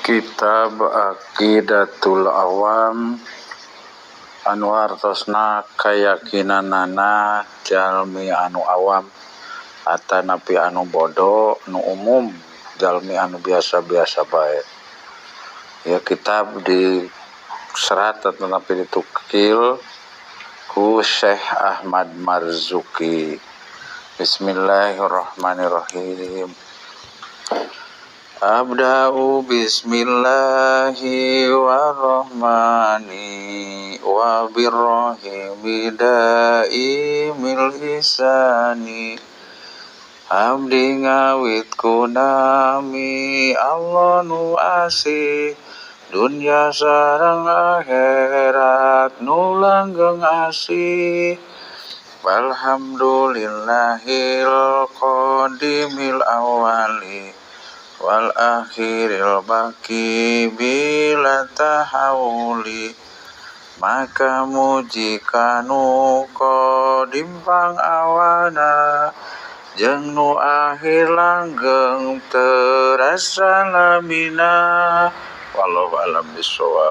Kitab Aqidatul Awam anu hartosna kayakinanana jalmi anu awam atanapi anu bodoh, nu umum, jalmi anu biasa-biasa bae. Ya, kitab diserat atanapi ditukil ku Syekh Ahmad Marzuki. Bismillahirrahmanirrahim. Abda'u bismillahi warrahmani wa birrahimi daimil ihsani. Abdi ngawit ku nami Allah nu asih dunya sareng akhirat, nu langgeng asih. Walhamdulillahil qadimil awwali wal akhiril baqi bila tahawuli. Maka muji kanu qadim pangawana jeung nu akhir langgeng terasa lamina. Wallahu a'lam bishawab.